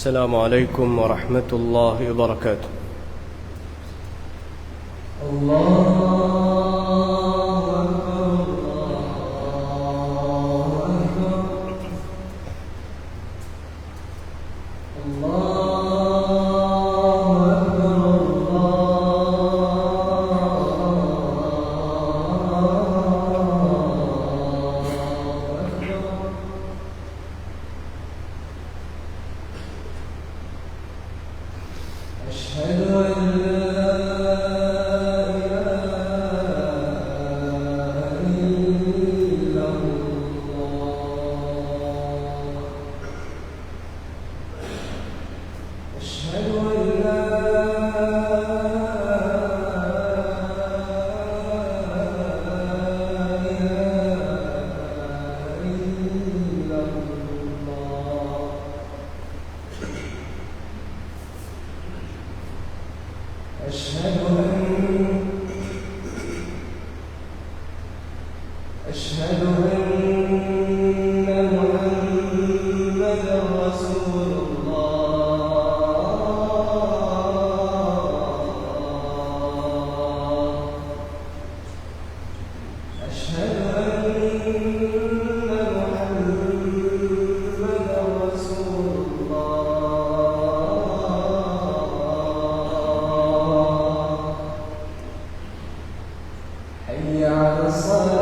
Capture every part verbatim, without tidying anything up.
السلام عليكم ورحمة الله وبركاته. الله أكبر، الله أكبر. الله أكبر، الله أكبر. أشهد أن لا إله إلا الله. أشهد أن لا إله إلا الله. أشهد أن أشهد أن محمدا رسول الله. أشهد أن محمدا رسول الله. حي على الصلاة.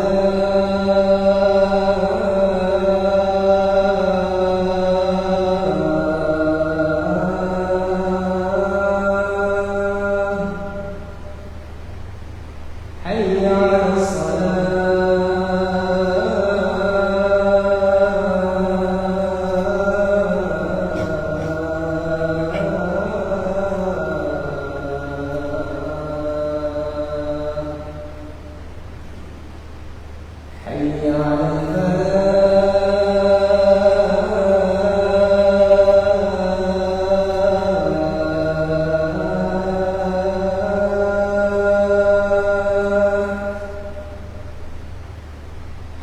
حي على الصلاة. حي على الفلاح.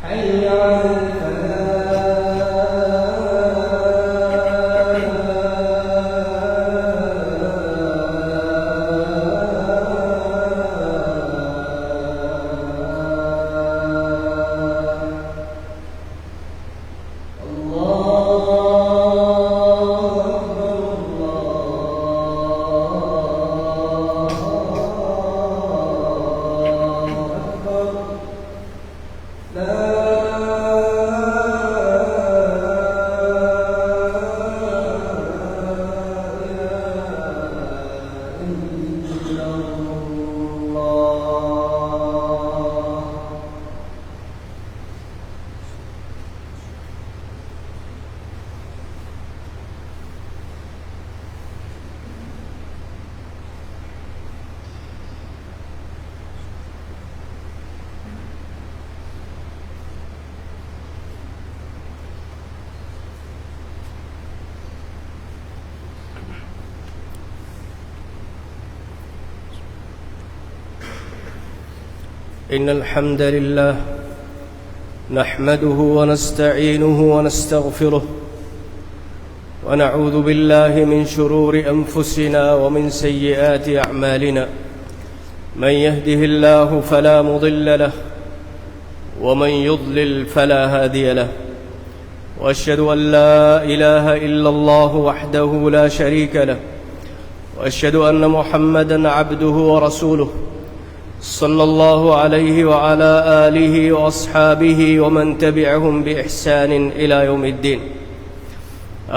حي على الفلاح. الله أكبر، الله أكبر. لا إله إلا الله. إن الحمد لله نحمده ونستعينه ونستغفره، ونعوذ بالله من شرور أنفسنا ومن سيئات أعمالنا. من يهده الله فلا مضل له، ومن يضلل فلا هادي له. وأشهد أن لا إله إلا الله وحده لا شريك له، وأشهد أن محمدا عبده ورسوله، صلى الله عليه وعلى آله وأصحابه ومن تبعهم بإحسان إلى يوم الدين.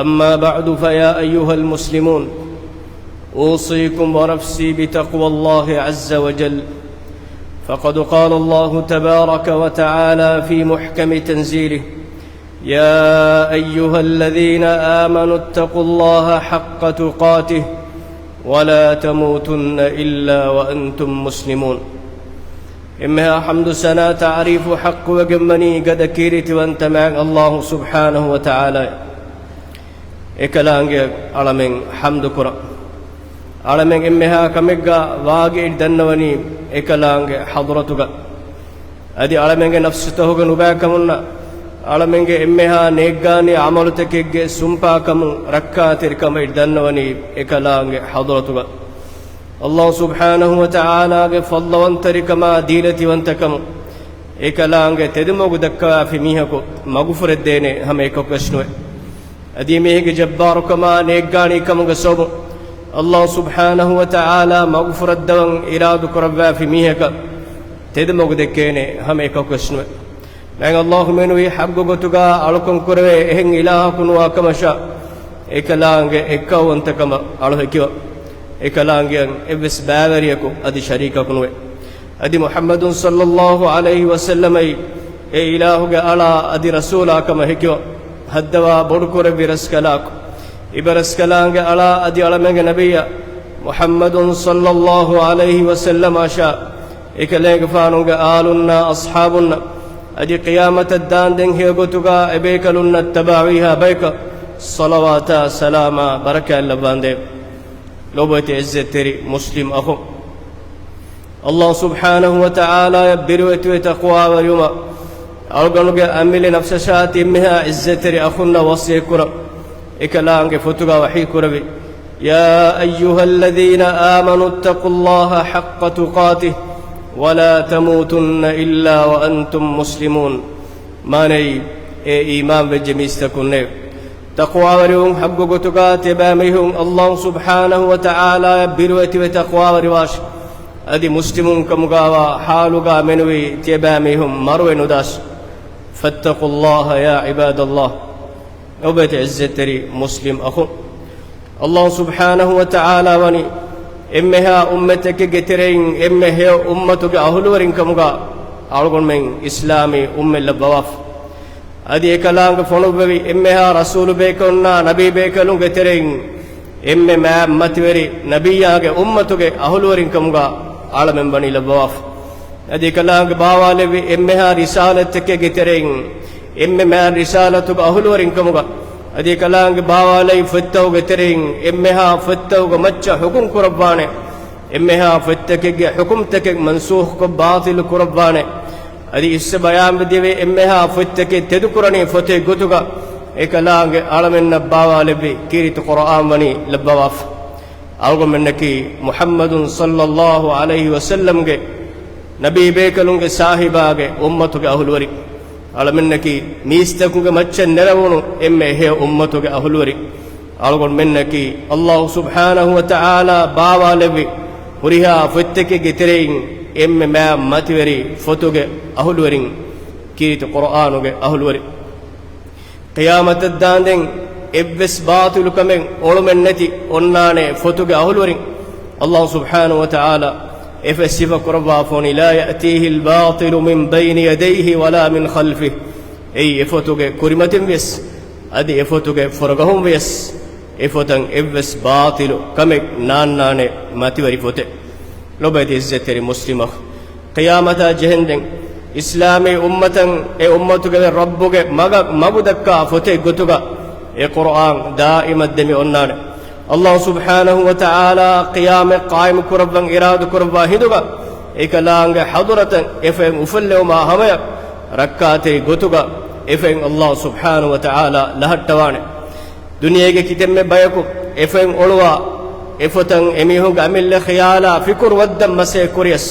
أما بعد، فيا أيها المسلمون، أوصيكم ونفسي بتقوى الله عز وجل، فقد قال الله تبارك وتعالى في محكم تنزيله: يا أيها الذين آمنوا اتقوا الله حق تقاته ولا تموتن إلا وأنتم مسلمون. އެންމެހާ ޙަމްދު ސަނާ ތަޢުރީފު ޙައްޤުވެގެންވަނީ ގަދަ ކީރިތިވަންތަ މާތް ﷲ ސުބްޙާނަހޫ ވަތަޢާލާއަށް. އެކަލާނގެއަށް އަޅަމެން ޙަމްދު ކުރަން. އަޅަމެން އެންމެހާ ކަމެއްގަ ވާގިއެއް ދަންނަވަނީ އެކަލާނގެ ޙަޟްރަތުގަ. އަދި އަޅަމެންގެ ނަފްސުތަކުގެ ނުބައިކަމުންނަށް އަޅަމެންގެ އެންމެހާ ނޭއްގާނީ ޢަމަލުތަކެއްގެ ސުންޕާކަމުން ރައްކާތެރިކަމަށް ދަންނަވަނީ އެކަލާނގެ ޙަޟްރަތުގަ. ﷲ ސުބްޙާނަހޫ ވަތަޢާލާގެ ފަޟްލުވަންތަރިކަމާ ދީލަތިވަންތަކަމުން އެކަލާނގެ ތެދުމަގު ދައްކަވާފި މީހަކު މަގުފުރެއްދޭނެ ހަމަ އެކަކުވެސް ނުވޭ. އަދި މީހެއްގެ ޖައްބާރުކަމާ ނޭއްގާނީކަމުގެ ސަބަބުން ﷲ ސުބްޙާނަހޫ ވަތަޢާލާ މަގުފުރައްދަވަން އިރާދު ކުރައްވާފި މީހަކަށް ތެދުމަގު ދެއްކޭނެ ހަމަ އެކަކުވެސް ނުވޭ. ދެން ﷲ މެނުވީ ޙައްޤު ގޮތުގަ އަޅުކަން ކުރެވޭ އެހެން އިލާހަކު ނުވާ ކަމަށާ، އެކަލާނގެ އެއްކައުވަންތަކަމަށް އަޅު ހެކިވަ. އެކަލާނގެއަށް އެއްވެސް ބައިވެރިޔަކު އަދި ޝަރީކަކު ނުވޭ. އަދި މުޙައްމަދު ޞައްލައްލާހު ޢަލައިހި ވަސައްލަމައީ އެ އިލާހުގެ އަޅާ އަދި ރަސޫލާ ކަމަށް ހެކިވަ. ހައްދަވާ ބޮޑުކުރެއްވި ރަސްކަލާކު. އިބަރަސްކަލާނގެ އަޅާ އަދި އަޅަމެންގެ ނަބިއްޔާ މުޙައްމަދު ޞައްލައްލާހު ޢަލައިހި ވަސައްލަމަށާ، އެކަލޭގެފާނުގެ އާލުންނާ އަޞްޙާބުންނަށް އަދި ޤިޔާމަތަށް ދާންދެން ހެޔޮގޮތުގަ އެބޭކަލުންނަށް ތަބަޢަވީހާ ބަޔަކަށް ޞަލަވާތާ ސަލާމާ ބަރަކާތް ލައްވާނދޭ. ލޯބިވެތި ޢިއްޒަތްތެރި މުސްލިމް އަޚުން. ﷲ ސުބްޙާނަހޫ ވަތަޢާލާއަށް ބިރުވެތިވެ ތަޤްވާވެރިވުމަށް އަޅުގަނޑުގެ އަމިއްލަ ނަފްސަށާ ތިންމެހާ ޢިއްޒަތްތެރި އަޚުންނަށް ވަޞިއްޔަތްކުރަން. އެކަލާނގެ ފޮތުގަ ވަޙީ ކުރެއްވި، يا أيها الذين آمنوا اتقوا الله حق تقاته ولا تموتن إلا وأنتم مسلمون. މާނައީ، އޭ އީމާންވެއްޖެ މީސްތަކުންނޭ! ތަޤްވާވެރިވުން ޙައްޤު ގޮތުގަ ތިޔަބައިމީހުން ﷲ ސުބްޙާނަހޫ ވަތަޢާލާއަށް ބިރުވެތިވެ ތަޤްވާވެރިވާށި. އަދި މުސްލިމުން ކަމުގަވާ ޙާލުގަ މެނުވީ ތިޔަބައިމީހުން މަރުވެ ނުދާށި. فاتقوا الله يا عباد الله. ލޯބިވެތި ޢިއްޒަތްތެރި މުސްލިމް އަޚުން. ﷲ ސުބްޙާނަހޫ ވަތަޢާލާ ވަނީ އެންމެހާ އުއްމަތެކެއްގެ ތެރެއިން އެންމެ ހެޔޮ އުއްމަތުގެ އަހުލުވެރިން ކަމުގަ އަޅުގަނޑުމެން އިސްލާމީ އުއްމަތް ލައްވަވާފަ. އަދި އެކަލާނގެ ފޮނުއްވެވި އެންމެހާ ރަސޫލު ބޭކަލުންނާ ނަބީ ބޭކަލުންގެ ތެރެއިން އެންމެ މާތް މަތިވެރި ނަބިއްޔާގެ އުއްމަތުގެ އަހުލުވެރިން ކަމުގަ އަޅަމެން ވަނީ ލައްވަވާފަ. އަދި އެކަލާނގެ ބާވާލެއްވި އެންމެހާ ރިސާލަތްތަކެއްގެ ތެރެއިން އެންމެ މާތް ރިސާލަތުގެ އަހުލުވެރިން ކަމުގަ، އަދި އެކަލާނގެ ބާވާލެއްވި ފޮތްތަކުގެ ތެރެއިން އެންމެހާ ފޮތްތަކުގެ މައްޗަށް ޙުކުމް ކުރައްވާނެ، އެންމެހާ ފޮތްތަކެއްގެ ޙުކުމްތަކެއް މަންސޫޚްކޮށް ބާޠިލު ކުރައްވާނެ، އަދި އިސް ބަޔާންވެދެވޭ އެންމެހާ ފޮތްތަކެއް ތެދުކުރަނީ ފޮތެއް ގޮތުގަ، އެކަލާނގެ އަޅަމެންނަށް ބާވާލެއްވި ކީރިތި ޤުރުއާން ވަނީ ލައްވަވާފަ. އަޅުގަނޑުމެންނަކީ މުޙައްމަދު ޞައްލައްލާހު ޢަލައިހި ވަސައްލަމްގެ ނަބީ ބޭކަލުންގެ ސާހިބާގެ އުއްމަތުގެ އަހުލުވެރިން. އަޅަމެންނަކީ މީސްތަކުންގެ މައްޗަށް ނެރެވުނު އެންމެ ހެޔޮ އުއްމަތުގެ އަހުލުވެރިން. އަޅުގަނޑުމެންނަކީ ﷲ ސުބްޙާނަހޫ ވަތަޢާލާ ބާވާލެއްވި ހުރިހާ ފޮތްތަކެއްގެ ތެރެއިން އެންމެ މާތް މަތިވެރި ފޮތުގެ އަހުލުވެރިން، ކީރިތި ޤުރުއާނުގެ އަހުލުވެރިން. ޤިޔާމަތަށް ދާންދެން އެއްވެސް ބާޠިލު ކަމެއް އޮޅުމެއް ނެތި އޮންނާނެ ފޮތުގެ އަހުލުވެރިން. ﷲ ސުބްޙާނަހޫ ވަތަޢާލާ އެފަދަ ސިފަ ކުރައްވާފަ ވަނީ، لا يأتيه الباطل من بين يديه ولا من خلفه. އެއީ އެފޮތުގެ ކުރިމަތިން ވިޔަސް، އަދި އެފޮތުގެ ފުރަގަހުން ވިޔަސް، އެފޮތަށް އެއްވެސް ބާޠިލު ކަމެއް ނާންނާނެ މަތިވެރި ފޮތެއް. ލޮބުވެތި އިއްޒަތްތެރި މުސްލިމް އަޚް، ޤިޔާމަތާ ޖެހެންދެން އިސްލާމީ އުއްމަތަށް އެ އުއްމަތުގެ ރައްބުގެ މަގަށް މަގު ދައްކާ ފޮތެއް ގޮތުގަ އެ ޤުރުއާން ދާއިމަށް ދެމި އޮންނާނެ. ﷲ ސުބްޙާނަހޫ ވަތަޢާލާ ޤިޔާމަތް ޤާއިމު ކުރައްވަން އިރާދަ ކުރައްވާ ހިނދުގަ އެކަލާނގެ ޙަޟްރަތަށް އެފަތް އުފުއްލެވުމާ ހަމަޔަށް ރައްކާތެރި ގޮތުގަ އެފަތް ﷲ ސުބްޙާނަހޫ ވަތަޢާލާ ލަހައްޓަވާނެ. ދުނިޔޭގެ ކިތަންމެ ބަޔަކު އެފަތް އޮޅުވާ، އެފޮތަށް އެމީހުންގެ އަމިއްލަ ޚިޔާލާ ފިކުރު ވައްދަން މަސައްކަތް ކުރިޔަސް،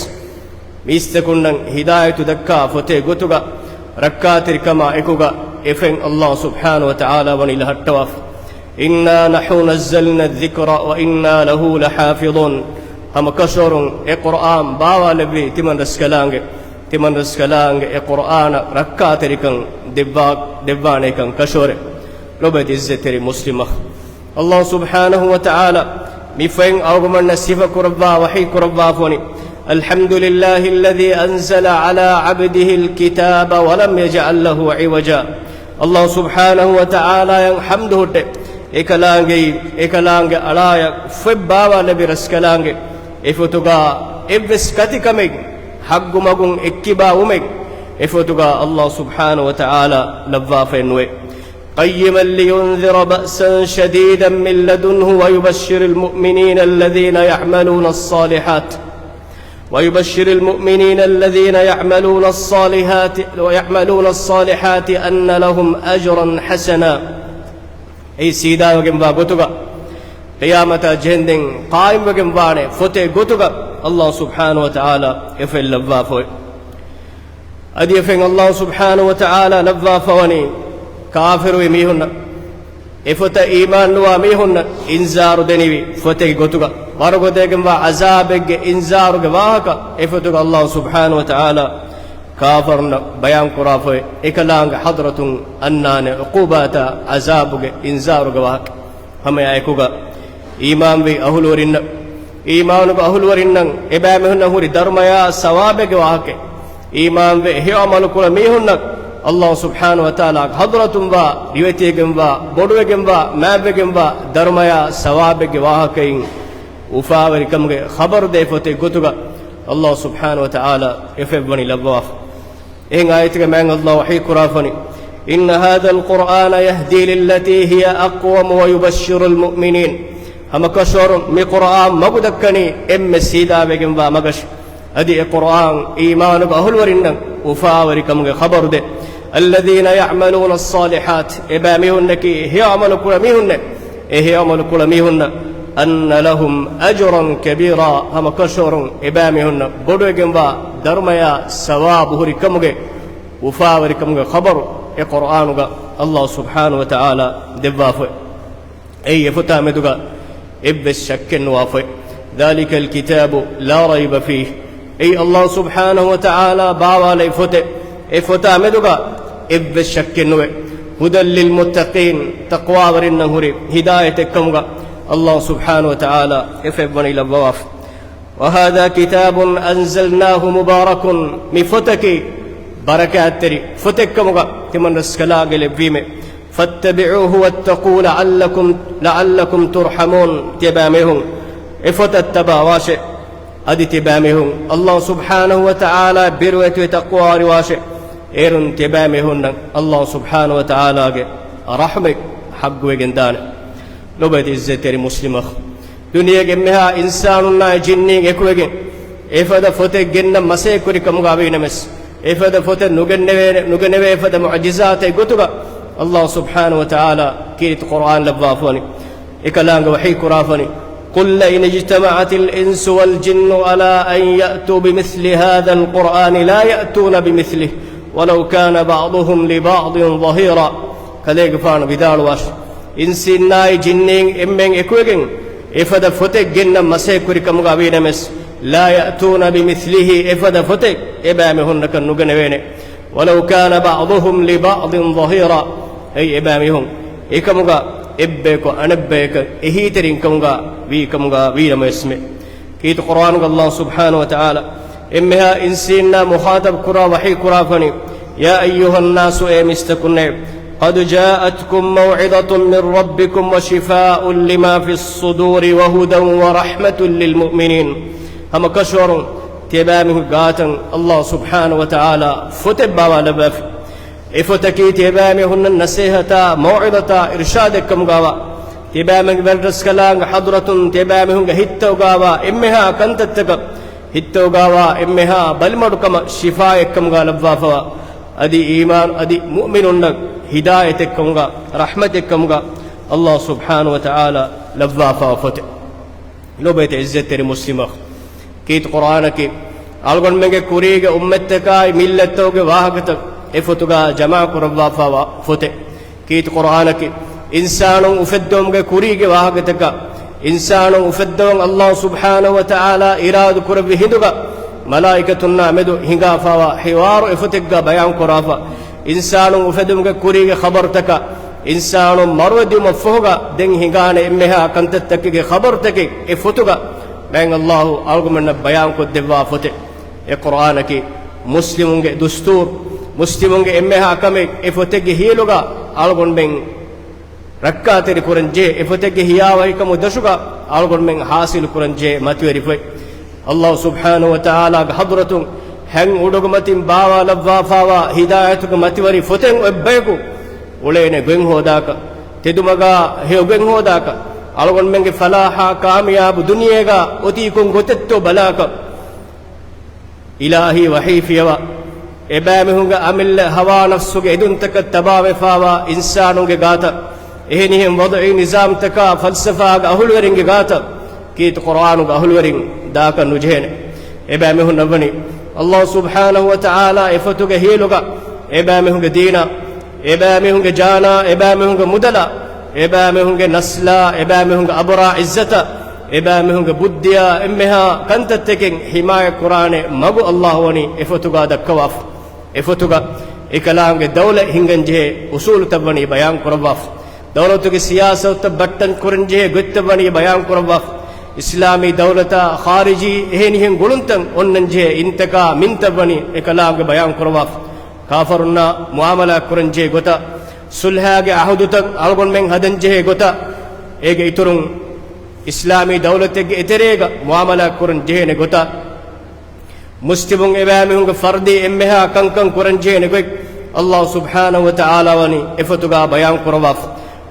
މީސްތަކުންނަށް ހިދާޔަތު ދައްކާ ފޮތެއް ގޮތުގަ ރައްކާތެރިކަމާ އެކުގަ އެފަތް ﷲ ސުބްޙާނަހޫ ވަތަޢާލާ ވަނީ ލަހައްޓަވާފަ. إنا نحن نزلنا الذكر وإنا له لحافظون. ހަމަ ކަށަވަރުން އެ ޤުރުއާން ބާވާލެއްވީ ތިމަން ރަސްކަލާނގެ، ތިމަން ރަސްކަލާނގެ އެ ޤުރުއާނަށް ރައްކާތެރިކަން ދެއްވާ، ދެއްވާނެކަން ކަށަވަރެއް. ލޮބުވެތި އިއްޒަތްތެރި މުސްލިމް އަޚް، ﷲ ސުބްޙާނަހޫ ވަތަޢާލާ މި ފަތް އަޅުގަނޑުމެންނަށް ސިފަ ކުރައްވާ ވަޙީ ކުރައްވާފަ ވަނީ، الحمد لله الذي أنزل على عبده الكتاب ولم يجعل له عوجا. ﷲ ސުބްޙާނަހޫ ވަތަޢާލާއަށް ޙަމްދު ހުއްޓޭ، އެކަލާނގެ، އެކަލާނގެ އަޅާޔަށް ފޮތް ބާވާލެއްވި ރަސްކަލާނގެ އެ ފޮތުގަ އެއްވެސް ކަތިކަމެއް ޙައްޤު މަގުން އެއްކިބާ ވުމެއް އެ ފޮތުގަ ﷲ ސުބްޙާނަހޫ ވަތަޢާލާ ލައްވާފައެއް ނުވޭ. قيما لينذر بأسا شديدا من لدنه ويبشر المؤمنين الذين يعملون الصالحات ويبشر المؤمنين الذين يعملون الصالحات، ويعملون الصالحات أن لهم أجرا حسنا. އެއީ ސީދާވެގެންވާ ގޮތުގަ، ޤިޔާމަތާ ޖެހެންދެން ޤާއިމްވެގެން ވާނެ ފޮތެއް ގޮތުގަ، ﷲ ސުބްޙާނަހޫ ވަތަޢާލާ އެފަތް ލައްވާފައޮތް. އަދި އެފަތް ﷲ ސުބްޙާނަހޫ ވަތަޢާލާ ލައްވާފަވަނީ ކާފިރުވި މީހުންނަށް، އެފޮތަށް އީމާންނުވާ މީހުންނަށް އިންޒާރު ދެނިވި ފޮތެއްގެ ގޮތުގަ، ވަރުގަދައިގެންވާ ޢަޒާބެއްގެ އިންޒާރުގެ ވާހަކަ އެފޮތުގަ ﷲ ސުބްޙާނަހޫ ވަތަޢާލާ ކާފަރުންނަށް ބަޔާންކުރާފައި، އެކަލާނގެ ޙަޟްރަތުން އަންނާނެ ޢުޤޫބާތާ ޢަޒާބުގެ އިންޒާރުގެ ވާހަކަ. ހަމައެއާއެކުގަ އީމާންވި އަހުލުވެރިންނަށް، އީމާނުގެ އަހުލުވެރިންނަށް އެބައިމީހުންނަށް ހުރި ދަރުމަޔާ ސަވާބެއްގެ ވާހަކަ، އީމާންވެ ހެޔޮ ޢަމަލުކުޅަ މީހުންނަށް ﷲ ސުބްޙާނަހޫ ވަތަޢާލާގެ ޙަޟްރަތުންވާ، ރިވެތިވެގެންވާ، ބޮޑުވެގެންވާ، މާތްވެގެންވާ ދަރުމަޔާ ސަވާބެއްގެ ވާހަކައިން އުފާވެރިކަމުގެ ޚަބަރުދޭ ފޮތެއް ގޮތުގަ ﷲ ސުބްޙާނަހޫ ވަތަޢާލާ އެފަތްވަނީ ލައްވާފަ. އެހެން އާޔަތެއްގަ މާތް ﷲ ވަޙީ ކުރާފަނީ، إن هذا القرآن يهدي للتي هي أقوم ويبشر المؤمنين. ހަމަކަށަވަރުން މި ޤުރްއާން މަގު ދައްކަނީ އެންމެ ސީދާވެގެންވާ މަގަށް. އަދި އެ ޤުރްއާން އީމާނުގެ އަހުލުވެރިންނަށް އުފާވެރިކަމުގެ ޚަބަރުދޭ. الذين يعملون الصالحات، އެބައިމީހުންނަކީ ހެޔޮ ޢަމަލު ކުޅަ މީހުންނޭ. އެ ހެޔޮ ޢަމަލު ކުޅަ މީހުންނަށް، أن لهم أجرا كبيرا، ހަމަކަށަވަރުން އެބައިމީހުންނަށް ބޮޑުވެގެންވާ ދަރުމަޔާ ސަވާބު ހުރި ކަމުގެ އުފާވެރިކަމުގެ ޚަބަރު އެ ޤުރްއާނުގަ ﷲ ސުބްޙާނަހޫ ވަތަޢާލާ ދެއްވާފައި. އެއީ އެފޮތާ މެދުގަ އެއްވެސް ޝައްކެއް ނުވާފައި. ذلك الكتاب لا ريب فيه. އެއީ ﷲ ސުބްޙާނަހޫ ވަތަޢާލާ ބާވާލައި ފޮތެއް. އެ ފޮތާ މެދުގަ އެއްވެސް ޝައްކެއް ނުވޭ. هدى للمتقين، ތަޤްވާވެރިންނަށް ހުރި ހިދާޔަތެއްކަމުގަ ﷲ ސުބްޙާނަހޫ ވަތަޢާލާ އެފަތްވަނީ ލައްވާފަ. وهذا كتاب أنزلناه مبارك، މި ފޮތަކީ ބަރަކާތްތެރި ފޮތެއްކަމުގަ ތިމަން ރަސްކަލާނގެ ލެއްވީމޭ. فاتبعوه واتقوا لعلكم، لعلكم ترحمون. ތިޔަބައިމީހުން އެ ފޮތަށް ތަބާވާށޭ. އަދި ތިޔަބައިމީހުން ﷲ ސުބްޙާނަހޫ ވަތަޢާލާ ބިރުވެތިވެ ތަޤްވާވެރިވާށޭ. އޭރުން ތިޔަބައިމީހުންނަށް ﷲ ސުބްޙާނަހޫ ވަތަޢާލާގެ ރަޙްމަތް ޙައްޤުވެގެން ދާނެ. ލޮބުވެތި އިއްޒަތްތެރި މުސްލިމް އަޚް، ދުނިޔޭގެ އެންމެހާ އިންސާނުންނާއި ޖިންނީން އެކުވެގެން އެފަދަ ފޮތެއް ގެންނަން މަސައްކަތް ކުރި ކަމުގަ ވީނަމަވެސް، އެފަދަ ފޮތެއް ނުގެންނެވޭ، ނުގެނެވޭ އެފަދަ މުޢުޖިޒާތެއް ގޮތުގަ ﷲ ސުބްޙާނަހޫ ވަތަޢާލާ ކީރިތި ޤުރްއާން ލައްވާފަވަނީ. އެކަލާނގެ ވަޙީ ކުރާފަނީ، قل لئن اجتمعت الإنس والجن على أن يأتوا بمثل هذا القرآن لا يأتون بمثله ولو كان بعضهم لبعض ظهيرا. ކަލޭގެފާނު ވިދާޅުވާށި، އިންސީންނާއި ޖިންނީން އެންމެން އެކުވެގެން އެފަދަ ފޮތެއް ގެންނަން މަސައްކަތް ކުރި ކަމުގަ ވީނަމަވެސް، لا يأتون بمثله، އެފަދަ ފޮތެއް އެބައިމީހުންނަކަށް ނުގެނެވޭނެ. ولو كان بعضهم لبعض ظهيرا، އެއީ އެބައިމީހުން އެކަމުގަ އެއްބަޔަކު އަނެއްބަޔަކަށް އެހީތެރިން ކަމުގަ ވީ ކަމުގަ ވީނަމަވެސްމެ. ކީރިތި ޤުރްއާނުގަ ﷲ ސުބްޙާނަހޫ ވަތަޢާލާ އެންމެހާ އިންސީންނާ މުޚާޠަބު ކުރާ ވަޙީ ކުރާފަނީ، يا أيها الناس، އޭ މީސްތަކުންނޭ، قد جاءتكم موعظة من ربكم وشفاء لما في الصدور وهدى ورحمة للمؤمنين. ހަމަކަށަވަރުން ތިޔަބައިމީހުން ގާތަށް ﷲ ސުބްޙާނަހޫ ވަތަޢާލާ ފޮތެއް ބާވާލައްވާފި. އެ ފޮތަކީ ތިޔަބައިމީހުންނަށް ނަޞޭޙަތާ މައުޢިޒަތާ އިރުޝާދެއްކަމުގަވާ، ތިޔަބައިމީހުންގެ ރަސްކަލާނގެ ޙަޟްރަތުން ތިޔަބައިމީހުންގެ ހިތްތަކުގަވާ އެންމެހާ ކަންތައްތަކަށް، ހިތްތަކުގަވާ އެންމެހާ ބަލިމަޑުކަމަށް ޝިފާއެއްކަމުގަ ލައްވާފަވާ، އަދި އީމާން އަދި މުއުމިނުންނަށް ހިދާޔަތެއްކަމުގަ، ރަޙްމަތެއްކަމުގަ ﷲ ސުބްޙާނަހޫ ވަތަޢާލާ ލައްވާފަވާ ފޮތެއް. ލޮބުވެތި އިއްޒަތްތެރި މުސްލިމް އަޚް، ކީރިތި ޤުރްއާނަކީ އަޅުގަނޑުމެންގެ ކުރީގެ އުއްމަތްތަކާއި މިއްލަތްތަކުގެ ވާހަކަތައް އެ ފޮތުގަ ޖަމާކުރައްވާފަވާ ފޮތެއް. ކީރިތި ޤުރްއާނަކީ އިންސާނުން އުފެއްދުމުގެ ކުރީގެ ވާހަކަތަކާ، އިންސާނުން އުފެއްދަވަން ﷲ ސުބްޙާނަހޫ ވަތަޢާލާ އިރާދަކުރެއްވި ހިނދުގަ މަލާއިކަތުންނާ މެދު ހިނގާފަވާ ޙިވާރު އެ ފޮތެއްގަ ބަޔާންކުރާފަ، އިންސާނުން އުފެދުމުގެ ކުރީގެ ޚަބަރުތަކާ، އިންސާނުން މަރުވެދިޔުމަށްފަހުގަ ދެން ހިނގާނެ އެންމެހާ ކަންތައްތަކުގެ ޚަބަރުތަކެއް އެ ފޮތުގަ މާތް ﷲ އަޅުގަނޑުމެންނަށް ބަޔާންކޮށްދެއްވާ ފޮތެއް. އެ ޤުރްއާނަކީ މުސްލިމުންގެ ދުސްތޫރު، މުސްލިމުންގެ އެންމެހާ ކަމެއް އެ ފޮތެއްގެ ހިޔަލުގަ އަޅުގަނޑުމެން ރައްކާތެރިކުރަން ޖެހޭ، އެ ފޮތެއްގެ ހިޔާވަހިކަމުގެ ދަށުގަ އަޅުގަނޑުމެން ޙާޞިލުކުރަން ޖެހޭ މަތިވެރި ފޮތް. ﷲ ސުބްޙާނަހޫ ވަތަޢާލާގެ ޙަޟްރަތުން ހަތް އުޑުގެ މަތިން ބާވާލައްވާފަވާ ހިދާޔަތުގެ މަތިވެރި ފޮތެއް އޮތް ބަޔަކު އުޅޭނެ ގޮތް ހޯދާކަށް، ތެދުމަގާ ހެޔޮ ގޮތް ހޯދާކަށް، އަޅުގަނޑުމެންގެ ފަލާޙާ ކާމިޔާބު ދުނިޔޭގަ އޮތީ ކޮން ގޮތެއްތޯ ބަލާކަށް، އިލާހީ ވަޙީ ފިޔަވާ، އެބައިމީހުންގެ އަމިއްލަ ހަވާ ނަފްސުގެ އެދުންތަކަށް ތަބާވެފާވާ އިންސާނުންގެ ގާތަށް، އެހެނިހެން ވަޟުޢީ ނިޒާމްތަކާ ފަލްސަފާގެ އަހުލުވެރިންގެ ގާތަށް ކީރިތި ޤުރްއާނުގެ އަހުލުވެރިން ދާކަށް ނުޖެހޭނެ. އެބައިމީހުންނަށްވަނީ ﷲ ސުބްޙާނަހޫ ވަތަޢާލާ އެފޮތުގެ ހިޔަލުގަ އެބައިމީހުންގެ ދީނާ، އެބައިމީހުންގެ ޖާނާ، އެބައިމީހުންގެ މުދަލާ، އެބައިމީހުންގެ ނަސްލާ، އެބައިމީހުންގެ އަބުރާ ޢިއްޒަތާ، އެބައިމީހުންގެ ބުއްދިއާ އެންމެހާ ކަންތައްތަކެއް ޙިމާޔަތް ކުރާނެ މަގު ﷲ ވަނީ އެފޮތުގަ ދައްކަވާފަ. އެފޮތުގަ އެކަލާނގެ ދައުލަތް ހިންގަންޖެހޭ އުސޫލުތައް ވަނީ ބަޔާން ކުރައްވާފަ. ދައުލަތުގެ ސިޔާސަތުތައް ބައްޓަން ކުރަންޖެހޭ ގޮތްތައް ވަނީ ބަޔާން ކުރައްވާފަ. އިސްލާމީ ދައުލަތާ ޚާރިޖީ އެހެނިހެން ގުޅުންތައް އޮންނަންޖެހޭ އިންތަކާ މިންތައް ވަނީ އެކަލާނގެ ބަޔާން ކުރައްވާފަ. ކާފަރުންނާ މުޢާމަލާތް ކުރަންޖެހޭ ގޮތަށް، ޞުލްޙާގެ ޢަހުދުތައް އަޅުގަނޑުމެން ހަދަންޖެހޭ ގޮތަށް، އޭގެ އިތުރުން އިސްލާމީ ދައުލަތެއްގެ އެތެރޭގަ މުޢާމަލާތް ކުރަން ޖެހޭނެ ގޮތަށް، މުސްލިމުން އެބައިމީހުންގެ ފަރުދީ އެންމެހާ ކަންކަން ކުރަންޖެހޭނެ ގޮތް ﷲ ސުބްޙާނަހޫ ވަތަޢާލާ ވަނީ އެފޮތުގަ ބަޔާން ކުރައްވާފަ.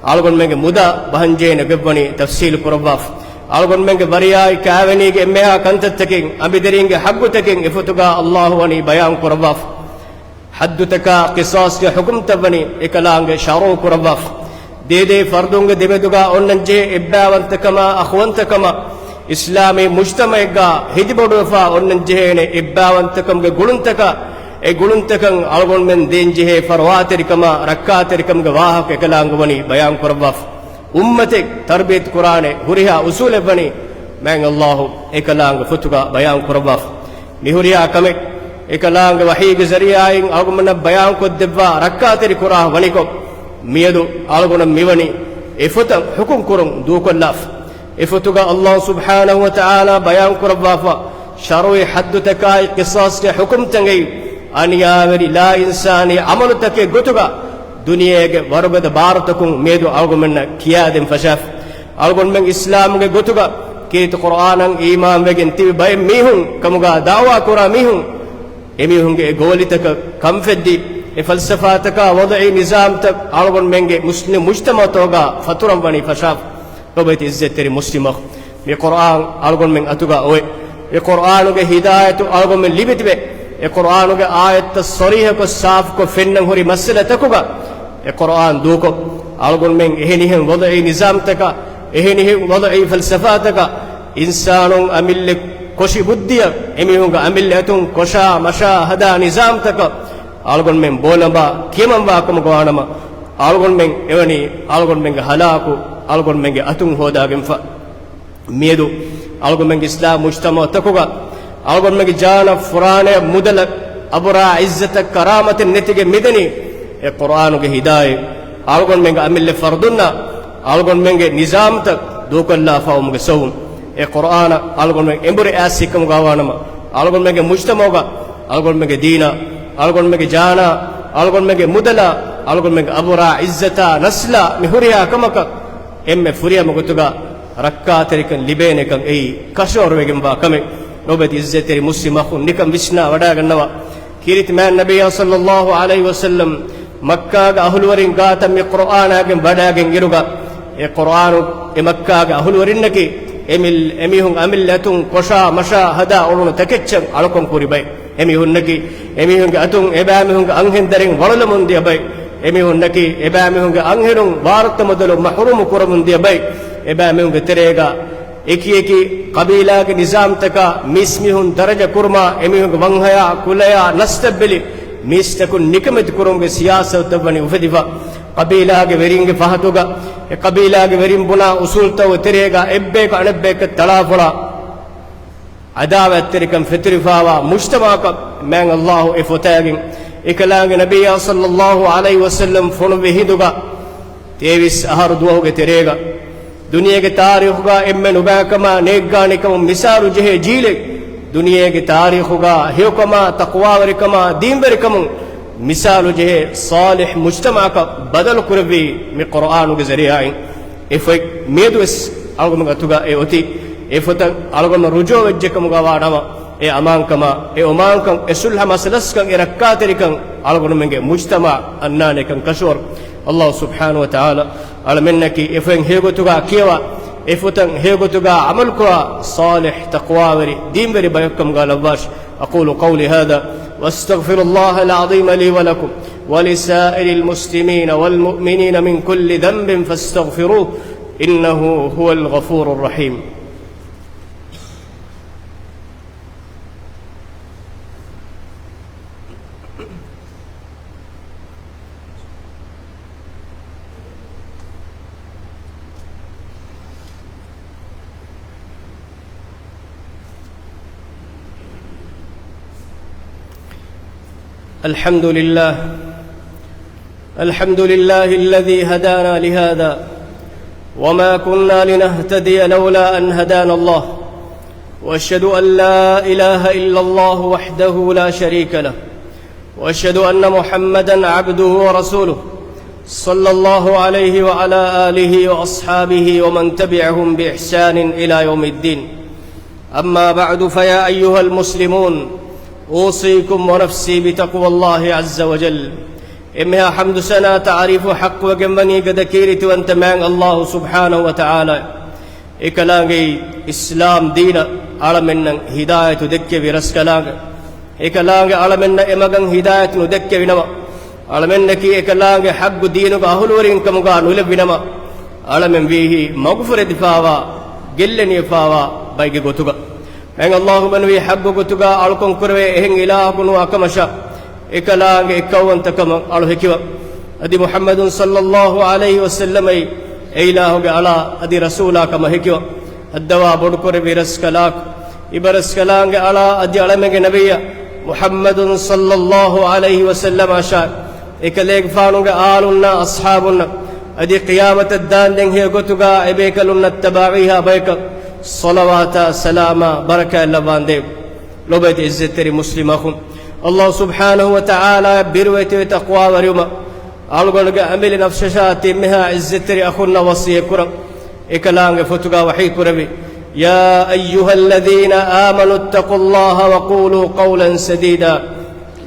އަޅުގަނޑުމެންގެ މުދާ ބަހަންޖެހޭނެ ގޮތް ވަނީ ތަފްޞީލު ކުރައްވާފަ. އަޅުގަނޑުމެންގެ ވަރިޔާއި ކާވެނީގެ އެންމެހާ ކަންތައްތަކެއް، އަނބިދެރިންގެ ޙައްޤުތަކެއް އެފޮތުގަ ﷲ ވަނީ ބަޔާން ކުރައްވާފަ. ޙައްދުތަކާ ޤިޞާޞްގެ ޙުކުމްތައް ވަނީ އެކަލާނގެ ޝަރުޢު ކުރައްވާފަ. ދޭދޭ ފަރުދުންގެ ދެމެދުގަ އޮންނަންޖެހޭ އެއްބައިވަންތަކަމާ އަޚުވަންތަކަމާ، އިސްލާމީ މުޖްތަމަޢެއްގަ ހެދިބޮޑުވެފަ އޮންނަންޖެހޭނެ އެއްބައިވަންތަކަމުގެ ގުޅުންތަކާ، އެ ގުޅުންތަކަށް އަޅުގަނޑުމެން ދޭންޖެހޭ ފަރުވާތެރިކަމާ ރައްކާތެރިކަމުގެ ވާހަކަ އެކަލާނގެ ވަނީ ބަޔާން ކުރައްވާފަ. އުއްމަތެއް ތަރުބިޔަތު ކުރާނެ ހުރިހާ އުސޫލެއް ވަނީ މާތް ﷲ އެކަލާނގެ ފޮތުގަ ބަޔާން ކުރައްވާފަ. މި ހުރިހާ ކަމެއް އެކަލާނގެ ވަޙީގެ ޒަރީޢާއިން އަޅުގަނޑުމެންނަށް ބަޔާންކޮށްދެއްވާ ރައްކާތެރި ކުރާ ވަނިކޮށް، މިއަދު އަޅުގަނޑަށް މިވަނީ އެފޮތަށް ޙުކުމް ކުރުން ދޫކޮށްލާފަ. އެފޮތުގަ ﷲ ސުބްޙާނަހޫ ވަތަޢާލާ ބަޔާން ކުރައްވާފަ، ޝަރުޢީ ޙައްދުތަކާއި ޤިޞާޞްގެ ޙުކުމްތައް އެއީ އަނިޔާވެރި ލާއިންސާނީ ޢަމަލުތަކެއް ގޮތުގަ ދުނިޔޭގެ ވަރުގަދަ ބާރުތަކުން މިއަދު އަޅުގަނޑުމެންނަށް ކިޔާދޭން ފަށާފަ. އަޅުގަނޑުމެން އިސްލާމްގެ ގޮތުގަ ކީރިތި ޤުރްއާނަށް އީމާންވެގެން ތިބި ބައެއް މީހުން ކަމުގަ ދަޢުވާ ކުރާ މީހުން، އެމީހުންގެ އެ ގޯލިތަކަށް ކަންފެއްދި، އެ ފަލްސަފާތަކާ ވަޟުޢީ ނިޒާމްތައް އަޅުގަނޑުމެންގެ މުސްލިމް މުޖްތަމަޢުތަކުގަ ފަތުރަން ވަނީ ފަށާފަ. ލޯބިވެތި ޢިއްޒަތްތެރި މުސްލިމް އަޚު، މި ޤުރްއާން އަޅުގަނޑުމެން އަތުގަ އޮތް. އެ ޤުރްއާނުގެ ހިދާޔަތު އަޅުގަނޑުމެން ލިބިތިބެ. އެ ޤުރްއާނުގެ އާޔަތްތައް ޞަރީޙަކޮށް ސާފުކޮށް ފެންނަން ހުރި މައްސަލަތަކުގަ އެ ޤުރްއާން ދޫކޮށް، އަޅުގަނޑުމެން އެހެނިހެން ވަޟުޢީ ނިޒާމްތަކާ، އެހެނިހެން ވަޟުޢީ ފަލްސަފާތަކާ، އިންސާނުން އަމިއްލަ ކޮށި ބުއްދިއަށް، އެމީހުންގެ އަމިއްލަ އަތުން ކޮށާ މަށާ ހަދާ ނިޒާމްތަކަށް އަޅުގަނޑުމެން ބޯލަނބާ ކިޔަމަންވާ ކަމުގަ ވާނަމަ، އަޅުގަނޑުމެން އެވަނީ އަޅުގަނޑުމެންގެ ހަލާކު އަޅުގަނޑުމެންގެ އަތުން ހޯދާގެންފަ. މިއަދު އަޅުގަނޑުމެންގެ އިސްލާމް މުޖްތަމަޢުތަކުގަ އަޅުގަނޑުމެންގެ ޖާނަށް ފުރާނަޔަށް މުދަލަށް އަބުރާ ޢިއްޒަތަށް ކަރާމަތެއް ނެތިގެން މިދަނީ އެ ޤުރްއާނުގެ ހިދާޔަތް އަޅުގަނޑުމެންގެ އަމިއްލަ ފަރުދުންނަށް އަޅުގަނޑުމެންގެ ނިޒާމްތައް ދޫކޮށްލާފަވުމުގެ ސަބަބުން. އެ ޤުރްއާނަށް އަޅުގަނޑުމެން އެނބުރި އާސިކަމުގަ ވާނަމަ، އަޅުގަނޑުމެންގެ މުޖްތަމަޢުގަ އަޅުގަނޑުމެންގެ ދީނާ، އަޅުގަނޑުމެންގެ ޖާނާ، އަޅުގަނޑުމެންގެ މުދަލާ، އަޅުގަނޑުމެންގެ އަބުރާ ޢިއްޒަތާ ނަސްލާ މި ހުރިހާ ކަމަކަށް އެންމެ ފުރިހަމަ ގޮތުގަ ރައްކާތެރިކަން ލިބޭނެކަން އެއީ ކަށަވަރުވެގެންވާ ކަމެއް. ލޯބިވެތި ޢިއްޒަތްތެރި މުސްލިމް އަޚުން ނިކަން ވިސްނާ ވަޑާގަންނަވާ. ކީރިތި މާތް ނަބިއްޔާ ޞައްލައްލާހު ޢަލައިހި ވަސައްލަމް މައްކާގެ އަހުލުވެރިން ގާތަށް މި ޤުރްއާނާގެން ވަޑާގެން އިރުގަ، އެ ޤުރްއާނު އެ މައްކާގެ އަހުލުވެރިންނަކީ އެމި-، އެމީހުން އަމިއްލަ އަތުން ކޮށާ މަށާ ހަދާ އުޅުނު ތަކެއްޗަށް އަޅުކަން ކުރި ބައެއް. އެމީހުންނަކީ އެމީހުންގެ އަތުން އެބައިމީހުންގެ އަންހެން ދަރިން ވަޅުލަމުން ދިޔަ ބައެއް. އެމީހުންނަކީ އެބައިމީހުންގެ އަންހެނުން ވާރުތައް މުދަލު މަޙްރޫމު ކުރަމުން ދިޔަ ބައެއް. އެބައިމީހުންގެ ތެރޭގަ އެކި އެކި ޤަބީލާގެ ނިޒާމްތަކާ މީސްމީހުން ދަރަޖަ ކުރުމާ، އެމީހުންގެ ވަންހަޔާ، ކުލަޔާ، ނަސްލަށް ބެލި މީސްތަކުން ނިކަމެތި ކުރުމުގެ ސިޔާސަތުތައް ވަނީ އުފެދިފަ. ޤަބީލާގެ ވެރިންގެ ފަހަތުގަ، އެ ޤަބީލާގެ ވެރިން ބުނާ އުސޫލްތައް ތެރޭގަ އެއްބަޔަކު އަނެއްބަޔަކަށް ތަޅާފޮޅާ ޢަދާވަތްތެރިކަން ފެތުރިފާވާ މުޖްތަމަޢަކަށް މާތް ﷲ އެ ފޮތާގެން އެކަލާނގެ ނަބިއްޔާ ޞައްލައްލާހު ޢަލައިހި ވަސައްލަމް ފޮނުއްވި ހިނދުގަ، ތޭވީސް އަހަރު ދުވަހުގެ ތެރޭގަ، ދުނިޔޭގެ ތާރީޚުގަ އެންމެ ނުބައިކަމާ ނޭއްގާނެކަމުން މިސާލު ޖެހޭ ޖީލެއް، ދުނިޔޭގެ ތާރީޚުގަ ހެޔޮކަމާ، ތަޤްވާވެރިކަމާ، ދީންވެރިކަމުން މިސާލު ޖެހޭ ޞާލިޙް މުޖްތަމަޢަކަށް ބަދަލު ކުރެއްވީ މި ޤުރްއާނުގެ ޒަރީޢާއިން. އެ ފޮތް މިއަދުވެސް އަޅުގަނޑުމެން އަތުގަ އެ އޮތީ. އެ ފޮތަށް އަޅުގަނޑު ރުޖޫޢަވެއްޖެ ކަމުގަ ވާނަމަ، އެ އަމާންކަމާ، އެ އޮމާންކަން، އެ ޞުލްޙަ މަސަލަސްކަން، އެ ރައްކާތެރިކަން އަޅުގަނޑުމެންގެ މުޖްތަމަޢަށް އަންނާނެކަން ކަށަވަރު. ﷲ ސުބްޙާނަހޫ ވަތަޢާލާ އަޅަމެންނަކީ އެ ފޮތް ހެޔޮގޮތުގަ ކިޔަވާ، އެފޮތަށް ހެޔޮގޮތުގަ ޢަމަލުކުރާ ޞާލިޙް ތަޤްވާވެރި ދީންވެރި ބަޔަކުކަމުގަ ލައްވާށި. أقول قولي هذا وأستغفر الله العظيم لي ولكم ولسائر المسلمين والمؤمنين من كل ذنب فاستغفروه إنه هو الغفور الرحيم. الحمد لله. الحمد لله الذي هدانا لهذا وما كنا لنهتدي لولا أن هدانا الله. وأشهد أن لا إله إلا الله وحده لا شريك له. وأشهد أن محمدا عبده ورسوله. صلى الله عليه وعلى آله وأصحابه ومن تبعهم بإحسان إلى يوم الدين. أما بعد، فيا أيها المسلمون، أوصيكم ونفسي بتقوى الله عز وجل. އެންމެހާ ޙަމްދު ސަނާ ތަޢުރީފު ޙައްޤުވެގެންވަނީ ގަދަ ކީރިތިވަންތަ މާތް ﷲ ސުބްޙާނަހު ވަތަޢާލާ. އެކަލާނގެ އިސްލާމް ދީނަށް އަޅަމެންނަށް ހިދާޔަތު ދެއްކެވި ރަސްކަލާނގެ، އެކަލާނގެ އަޅަމެންނަށް އެމަގަށް ހިދާޔަތު ނުދެއްކެވި ނަމަ، އަޅަމެންނަކީ އެކަލާނގެ ޙައްޤު ދީނުގެ އަހުލުވެރިން ކަމުގަ ނުލެއްވި ނަމަ، އަޅަމެން ވީހީ މަގުފުރެދިފާވާ، ގެއްލެނިވެފާވާ ބައެއްގެ ގޮތުގަ. މާތް ﷲ މެނުވީ ޙައްޤު ގޮތުގަ އަޅުކަން ކުރެވޭ އެހެން އިލާހަކު ނުވާ ކަމަށާ، އެކަލާނގެ އެއްކައުވަންތަކަމަށް އަޅު ހެކިވަ. އަދި މުޙައްމަދު ޞައްލައްލާހު ޢަލައިހި ވަސައްލަމައީ އެ އިލާހުގެ އަޅާ އަދި ރަސޫލާ ކަމަށް ހެކިވަ. ހައްދަވާ ބޮޑުކުރެއްވި ރަސްކަލާކު، އިބަރަސްކަލާނގެ އަޅާ އަދި އަޅަމެންގެ ނަބިއްޔާ މުޙައްމަދު ޞައްލައްލާހު ޢަލައިހި ވަސައްލަމަށާ، އެކަލޭގެފާނުގެ އާލުންނާ އަޞްޙާބުންނަށް އަދި ޤިޔާމަތަށް ދާންދެން ހެޔޮ ގޮތުގަ އެބޭކަލުންނަށް ތަބަޢީހާ ބަޔަކަށް ޞަލަވާތާ ސަލާމާ ބަރަކާތް ލައްވާނދޭވެ. ލޮބުވެތި ޢިއްޒަތްތެރި މުސްލިމް އަޚުން، ﷲ ސުބްޙާނަހު ވަތަޢާލާއަށް ބިރުވެތިވެ ތަޤްވާވެރިވުމަށް އަޅުގަނޑުގެ އަމިއްލަ ނަފްސަށާ ތިންމެހާ ޢިއްޒަތްތެރި އަޚުންނަށް ވަޞިއްޔަތް ކުރަން. އެކަލާނގެ ފޮތުގަ ވަޙީ ކުރެއްވި، يا أيها الذين آمنوا اتقوا الله وقولوا قولا سديدا.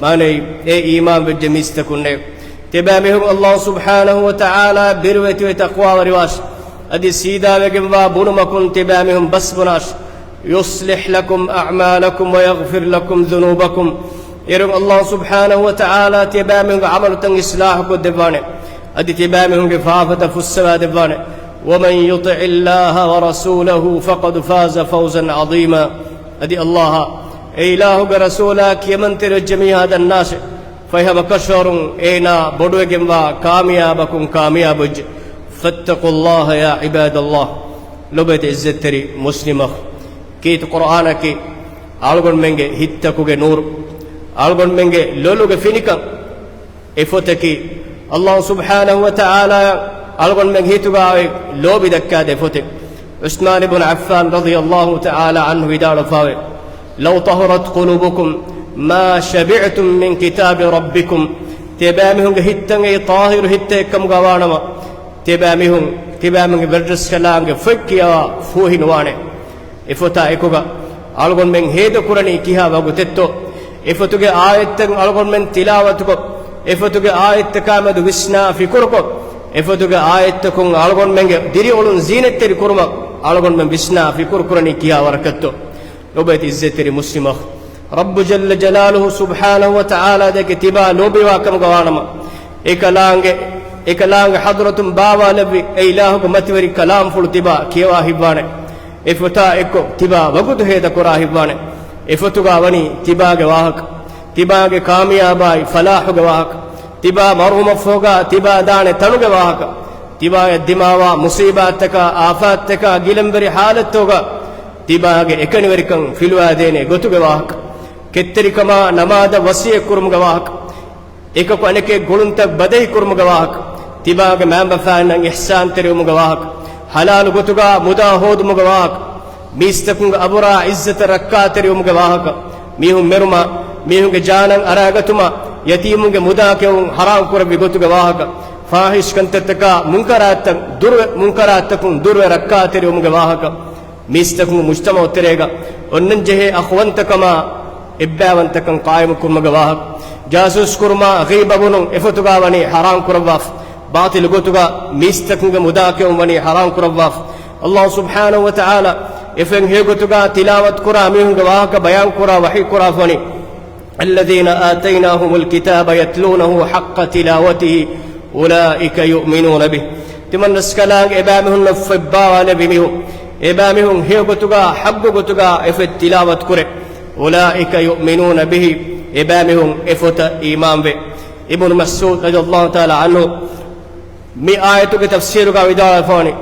މާނައީ، އޭ އީމާންވެއްޖެ މީސްތަކުންނޭ، ތިބާމީހުން ﷲ ސުބްޙާނަހު ވަތަޢާލާއަށް ބިރުވެތިވެ ތަޤްވާވެރިވާށި. އަދި ސީދާވެގެންވާ ބުނުމަކުން ތިބާމީހުން ބަސް ބުނާށި. يصلح لكم أعمالكم ويغفر لكم ذنوبكم. އޭރުން ﷲ ސުބްޙާނަހު ވަތަޢާލާ ތިޔަބައިމީހުންގެ ޢަމަލުތައް އިޞްލާޙުކޮށްދެއްވާނެ. އަދި ތިޔަބައިމީހުންގެ ފާފަތައް ފުއްސަވާދެއްވާނެ. ومن يطع الله ورسوله فقد فاز فوزا عظيما. އަދި ﷲ އާ، އެ އިލާހުގެ ރަސޫލާ ކިޔަމަންތެރިވެއްޖެ މީހާ ދަންނާށެ. ފަހެ ހަމަކަށަވަރުން އޭނާ ބޮޑުވެގެންވާ ކާމިޔާބަކުން ކާމިޔާބުވެއްޖެ. فاتقوا الله يا عباد الله. ލޮބުވެތި ޢިއްޒަތްތެރި މުސްލިމް އަޚު، ކީރިތި ޤުރްއާނަކީ އަޅުގަނޑުމެންގެ ހިތްތަކުގެ ނޫރު، އަޅުގަނޑުމެންގެ ލޮލުގެ ފިނިކަން. އެ ފޮތަކީ ﷲ ސުބްޙާނަހު ވަތަޢާލާ އަޅުގަނޑުމެންގެ ހިތުގަ އޮތް ލޯބި ދައްކާދޭ ފޮތެއް. ޢުސްމާން ބުން ޢައްފާން ރަޟިޔަﷲ ތަޢާލާ ޢަންހު ވިދާޅުވެފައިވޭ، لو طهرت قلوبكم ما شبعتم من كتاب ربكم. ތިޔަބައިމީހުންގެ ހިތްތައް އެއީ ޠާހިރު ހިތްތައް އެއްކަމުގަ ވާނަމަ، ތިޔަބައިމީހުން، ތިޔަބައިމީހުންގެ ވެރިރަސްކަލާނގެ ފޮތް ކިޔަވާ ފޫހި ނުވާނެ. އެ ފޮތާ އެކުގަ އަޅުގަނޑުމެން ހޭދަކުރަނީ ކިހާ ވަގުތެއްތޯ؟ އެ ފޮތުގެ އާޔަތްތައް އަޅުގަނޑުމެން ތިލާވަތުކޮށް، އެ ފޮތުގެ އާޔަތްތަކާމެދު ވިސްނާ ފިކުރުކޮށް، އެ ފޮތުގެ އާޔަތްތަކުން އަޅުގަނޑުމެންގެ ދިރިއުޅުން ޒީނަތްތެރި ކުރުމަށް އަޅުގަނޑުމެން ވިސްނާ ފިކުރު ކުރަނީ ކިހާ ވަރަކަށްތޯ؟ ލޮބުވެތި ޢިއްޒަތްތެރި މުސްލިމް އަޚު، ރައްބު ޖައްލަ ޖަލާލުހު ސުބްޙާނަހު ވަތަޢާލާ ދެކެ ތިބާ ލޯބިވާ ކަމުގަ ވާނަމަ، އެކަލާނގެ، އެކަލާނގެ ޙަޟްރަތުން ބާވާލެއްވި އެ އިލާހުގެ މަތިވެރި ކަލާމްފުޅު ތިބާ ކިޔަވާ ހިތްވާނެ. އެ ފޮތާ އެއްކޮށް ތިބާ ވަގުތު ހޭދަކުރާ ހިތްވާނެ. އެ ފޮތުގަ ވަނީ ތިބާގެ ވާހަކަ، ތިބާގެ ކާމިޔާބާއި ފަލާޙުގެ ވާހަކަ، ތިބާ މަރުހުމަށްފަހުގަ ތިބާ ދާނެ ތަނުގެ ވާހަކަ، ތިބާއަށް ދިމާވާ މުޞީބާތްތަކާ، އާފާތްތަކާ، ގިލަންވެރި ޙާލަތްތަކުގަ ތިބާގެ އެކަނިވެރިކަން ފިލުވާދޭނެ ގޮތުގެ ވާހަކަ، ކެތްތެރިކަމާ ނަމާދަށް ވަޞިއްޔަތް ކުރުމުގެ ވާހަކަ، އެކަކު އަނެކެއް ގުޅުންތައް ބަދަހި ކުރުމުގެ ވާހަކަ، ތިބާގެ މައިންބަފައިންނަށް އިޙްސާންތެރިވުމުގެ ވާހަކަ، ޙަލާލު ގޮތުގަ މުދާ ހޯދުމުގެ ވާހަކަ، މީސްތަކުންގެ އަބުރާ ޢިއްޒަތަށް ރައްކާތެރިވުމުގެ ވާހަކަ، މީހުން މެރުމާ، މީހުންގެ ޖާނަން އަރާގަތުމާ، ޔަތީމުންގެ މުދާ ކެއުން ޙަރާމް ކުރެއްވި ގޮތުގެ ވާހަކަ، ފާޙިޝް ކަންތައްތަކާ، މުންކަރާތްތައް ދުރުވެ، މުންކަރާތްތަކުން ދުރުވެ ރައްކާތެރިވުމުގެ ވާހަކަ، މީސްތަކުން މުޖްތަމަޢު ތެރޭގަ އޮންނަންޖެހޭ އަޚުވަންތަކަމާ އެއްބައިވަންތަކަން ޤާއިމުކުރުމުގެ ވާހަކަ، ޖާސޫސް ކުރުމާ ޣީބަ ބުނުން އެފޮތުގަ ވަނީ ޙަރާމް ކުރައްވާފަ، ބާޠިލު ގޮތުގަ މީސްތަކުންގެ މުދާ ކެއުން ވަނީ ޙަރާމް ކުރައްވާފަ، އައްލާހު ސުބްޙާނަހު ވަތަޢާލާ އެފެން ހެޔޮގޮތުގާ ތިލާވަތު ކުރާ މީހުންގެ ވާހަކަ ބަޔާން ކުރާ، ވަޙީ ކުރާ ފަނި، الذين آتيناهم الكتاب يتلونه حق تلاوته أولئك يؤمنون به. ތިމަން ރަސްކަލާނގެ އެބައިމީހުންނަށް ފޮތް ބާވާލެއްވި މީހުން، އެބައިމީހުން ހެޔޮގޮތުގާ ޙައްގު ގޮތުގާ އެފޮތް ތިލާވަތު ކުރޭ. أولئك يؤمنون به، އެބައިމީހުން އެފޮތަށް އީމާންވޭ. އިބްނު މަސްޢޫދު ރަޟިޔައްލާހު ތަޢާލާ ޢަންހު މި އާޔަތުގެ ތަފްސީރުގާ ވިދާޅުވެފާނެ،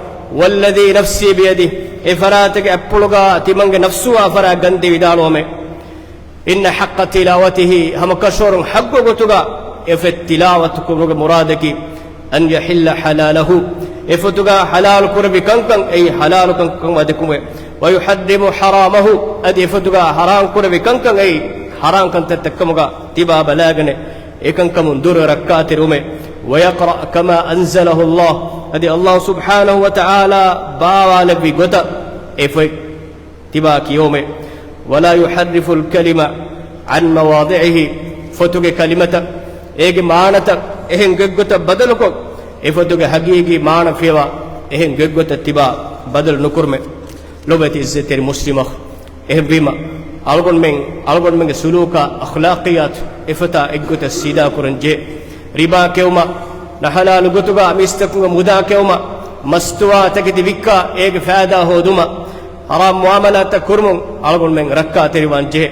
والذي نفسي بيده، އެ ފަރާތެއްގެ އަތްޕުޅުގާ ތިމަންގެ ނަފްސު އާ ފަރާތް ގަންދީ ވިދާޅުވަމޭ. إن حق تلاوته، ހަމަކަށަވަރުން ޙައްގު ގޮތުގާ އެފޮތް ތިލާވަތު ކުރުމުގެ މުރާދަކީ، أن يحل حلاله، އެފޮތުގާ ޙަލާލު ކުރެއްވި ކަންކަން އެއީ ޙަލާލު ކަންކަން ވަދެކުމެވެ. ويحرم حرامه، އަދި އެފޮތުގާ ޙަރާމް ކުރެއްވި ކަންކަން އެއީ ޙަރާމް ކަންތައްތައް ކަމުގާ ތިބާ ބަލާގަނެ އެކަންކަމުން ދުރުވެ ރައްކާތެރިވުމެވެ. ويقرأ كما أنزله الله، އަދި އައްލާހު ސުބްޙާނަހު ވަތަޢާލާ ބާވާލެއްވި ގޮތަށް އެފޮތް ތިބާ ކިޔަވުމެވެ. ولا يحرف الكلمة عن مواضعه، ފޮތުގެ ކަލިމަތައް، އޭގެ މާނަތައް އެހެން ގޮތްގޮތަށް ބަދަލުކޮށް، އެފޮތުގެ ޙަޤީޤީ މާނަ ފިޔަވާ އެހެން ގޮތްގޮތަށް ތިބާ ބަދަލު ނުކުރުމެވެ. ލޮބުވެތި ޢިއްޒަތްތެރި މުސްލިމް އަޚް، އެހެންވީމަ، އަޅުގަނޑުމެން، އަޅުގަނޑުމެންގެ ސުލޫކާ، އަޚްލާޤިއްޔާތު އެފަތާ އެއްގޮތަށް ސީދާ ކުރަން ޖެހޭ. ރިބާ ކެއުމަށް، ނަހަލާލު ގޮތުގާ މީސްތަކުންގެ މުދާ ކެއުމަށް، މަސްތުވާ ތަކެތި ވިއްކާ އޭގެ ފައިދާ ހޯދުމަށް، ޙަރާމް މުޢާމަލާތްތައް ކުރުމުން އަޅުގަނޑުމެން ރައްކާތެރިވާން ޖެހޭ.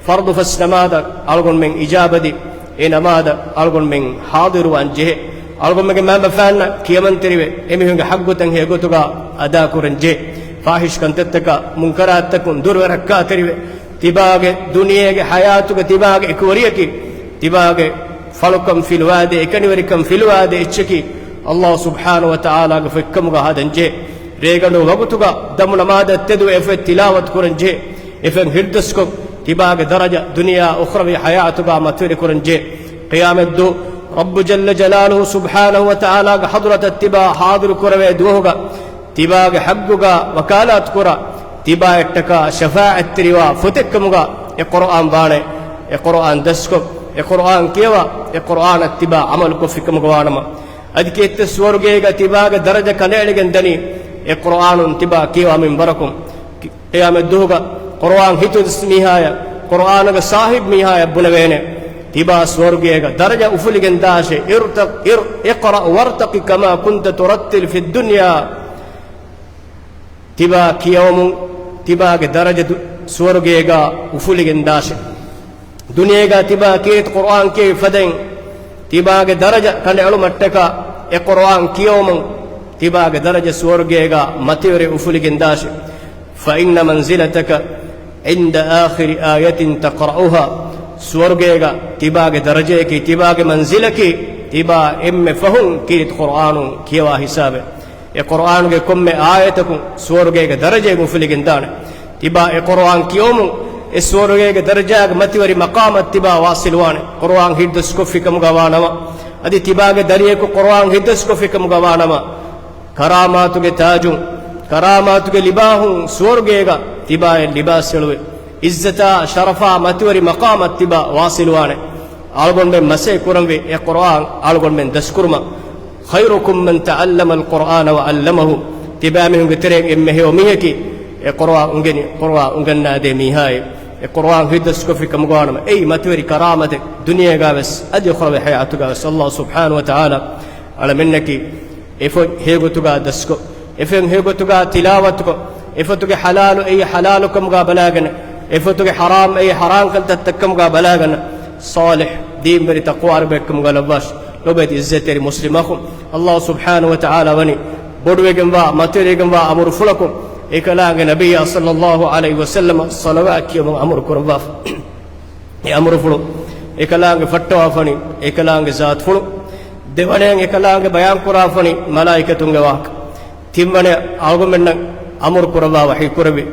ފަރުޟު ފަސް ނަމާދަށް އަޅުގަނޑުމެން އިޖާބަދީ، އެ ނަމާދަށް އަޅުގަނޑުމެން ޙާޟިރުވާން ޖެހޭ. އަޅުގަނޑުމެންގެ މައިންބަފައިންނަށް ކިޔަމަންތެރިވެ، އެމީހުންގެ ޙައްޤުތައް ހެޔޮގޮތުގާ އަދާކުރަން ޖެހޭ. ފާޙިޝް ކަންތައްތަކާ، މުންކަރާތްތަކުން ދުރުވެ ރައްކާތެރިވެ، ތިބާގެ ދުނިޔޭގެ ޙަޔާތުގެ ތިބާގެ އެކުވެރިޔަކީ، ތިބާގެ ފަޅުކަން ފިލުވާދޭ، އެކަނިވެރިކަން ފިލުވާދޭ އެއްޗަކީ، އައްލާހު ސުބްޙާނަހު ވަތަޢާލާގެ ފޮތްކަމުގަ ހަދަން ޖެހޭ. ރޭގަނޑު ވަގުތުގަ ދަމު ނަމާދަށް ތެދުވެ އެފޮތް ތިލާވަތު ކުރަން ޖެހޭ. އެފޮތް ހިތްދަސްކޮށް، ތިބާގެ ދަރަޖަ ދުނިޔާ އުޚްރަވީ ޙަޔާތުގަ މަތިވެރި ކުރަން ޖެހޭ. ޤިޔާމަތްދުވަހު ރައްބު ޖައްލަ ޖަލާލުހު ސުބްޙާނަހު ވަތަޢާލާގެ ޙަޟްރަތަށް ތިބާ ޙާޟިރު ކުރެވޭ ދުވަހުގަ، ތިބާގެ ޙައްޤުގަ ވަކާލާތު ކުރާ، ތިބާއަށްޓަކާ ޝަފާޢަތްތެރިވާ ފޮތެއްކަމުގަ އެ ޤުރުއާން ވާނެ. އެ ޤުރުއާން ދަސްކޮށް، އެ ޤުރުއާން ކިޔަވާ، އެ ޤުރުއާނަށް ތިބާ ޢަމަލުކޮށްފިކަމުގަ ވާނަމަ، އަދި ކީރިތި ސުވަރުގޭގަ ތިބާގެ ދަރަޖަ ކަނޑައެޅިގެން ދަނީ، އެ ޤުރުއާނުން ތިބާ ކިޔަވާ މިންވަރަކުން. ކި-، ޤިޔާމަތްދުވަހުގަ ޤުރުއާން ހިތުންވެސް މީހާޔަށް، ޤުރުއާނުގެ ޞާޙިބު މީހާޔަށް ބުނެވޭނެ، ތިބާ ސުވަރުގޭގަ ދަރަޖަ އުފުލިގެންދާށޭ. ارتق، ار-، اقرأ وارتق كما كنت ترتل في الدنيا. ތިބާ ކިޔަވަމުން ތިބާގެ ދަރަޖަ ދު-، ސުވަރުގޭގަ އުފުލިގެންދާށޭ. ދުނިޔޭގަ ތިބާ ކީރިތި ޤުރުއާން ކިޔެވި ފަދައިން، ތިބާގެ ދަރަޖަ ކަނޑައެޅުމަށްޓަކާ އެ ޤުރުއާން ކިޔަވަމުން ތިބާގެ ދަރަޖަ ސުވަރުގޭގަ މަތިވެރި އުފުލިގެންދާށޭ. فإن منزلتك عند آخر آية تقرأها. ސުވަރުގޭގަ ތިބާގެ ދަރަޖަޔަކީ، ތިބާގެ މަންޒިލަކީ، ތިބާ އެންމެ ފަހުން ކީރިތި ޤުރުއާނުން ކިޔަވާ ހިސާބެއް. އެ ޤުރުއާނުގެ ކޮންމެ އާޔަތަކުން ސުވަރުގޭގެ ދަރަޖައެއް އުފުލިގެންދާނެ. ތިބާ އެ ޤުރުއާން ކިޔަވަމުން އެ ސުވަރުގޭގެ ދަރަޖާގެ މަތިވެރި މަޤާމަށް ތިބާ ވާޞިލުވާނެ، ޤުރުއާން ހިތްދަސްކޮށްފިކަމުގަ ވާނަމަ. އަދި ތިބާގެ ދަރިޔަކު ޤުރުއާން ހިތްދަސްކޮށްފިކަމުގަ ވާނަމަ، ކަރާމާތުގެ ތާޖުން، ކަރާމާތުގެ ލިބާހުން ސުވަރުގޭގަ ތިބާއަށް ލިބާސްއެޅުވެ، ޢިއްޒަތާ ޝަރަފާ މަތިވެރި މަޤާމަށް ތިބާ ވާޞިލުވާނެ. އަޅުގަނޑުމެން މަސައްކަތް ކުރަންވީ އެ ޤުރުއާން އަޅުގަނޑުމެން ދަސްކުރުމަށް. خيركم من تعلم القرآن وعلمه. ތިބާމީހުންގެ ތެރެއިން އެންމެ ހެޔޮ މީހަކީ، އެ ޤުރުއާން އުނގެނި، ޤުރުއާން އުނގަންނާދޭ މީހާއޭ. އެ ޤުރުއާން ހިތްދަސްކޮށްފި ކަމުގަވާނަމަ، އެއީ މަތިވެރި ކަރާމަތެއް. ދުނިޔޭގަވެސް އަދި އުޚްރަވީ ޙަޔާތުގަވެސް އައްލާހު ސުބްޙާނަހު ވަތަޢާލާ އަޅަމެންނަކީ އެފޮތް ހެޔޮގޮތުގަ ދަސްކޮށް، އެފޮތް ހެޔޮގޮތުގަ ތިލާވަތުކޮށް، އެފޮތުގެ ޙަލާލު އެއީ ޙަލާލުކަމުގަ ބަލާގަނެ، އެފޮތުގެ ޙަރާމް އެއީ ޙަރާމް ކަންތައްތައްކަމުގަ ބަލާގަނެ، ޞާލިޙް ދީންވެރި ތަޤްވާވެރިއެއްކަމުގަ ލައްވާށި. ލޮބުވެތި ޢިއްޒަތްތެރި މުސްލިމް އަޚުން، އައްލާހު ސުބްޙާނަހު ވަތަޢާލާ ވަނީ ބޮޑުވެގެންވާ، މަތިވެރިވެގެންވާ އަމުރުފުޅަކުން، އެކަލާނގެ ނަބިއްޔާ ޞައްލައްލާހު ޢަލައިހި ވަސައްލަމަ ޞަލަވާތް ކިޔަވަމުން އަމުރު ކުރައްވާފަ. އެ އަމުރުފުޅު އެކަލާނގެ ފައްޓަވާފަނި، އެކަލާނގެ ޒާތުފުޅު. ދެވަނަޔަށް އެކަލާނގެ ބަޔާންކުރާފަނި މަލާއިކަތުންގެ ވާހަކަ. ތިންވަނަޔަށް އަޅުގަނޑުމެންނަށް އަމުރު ކުރައްވާ ވަޙީ ކުރެއްވި،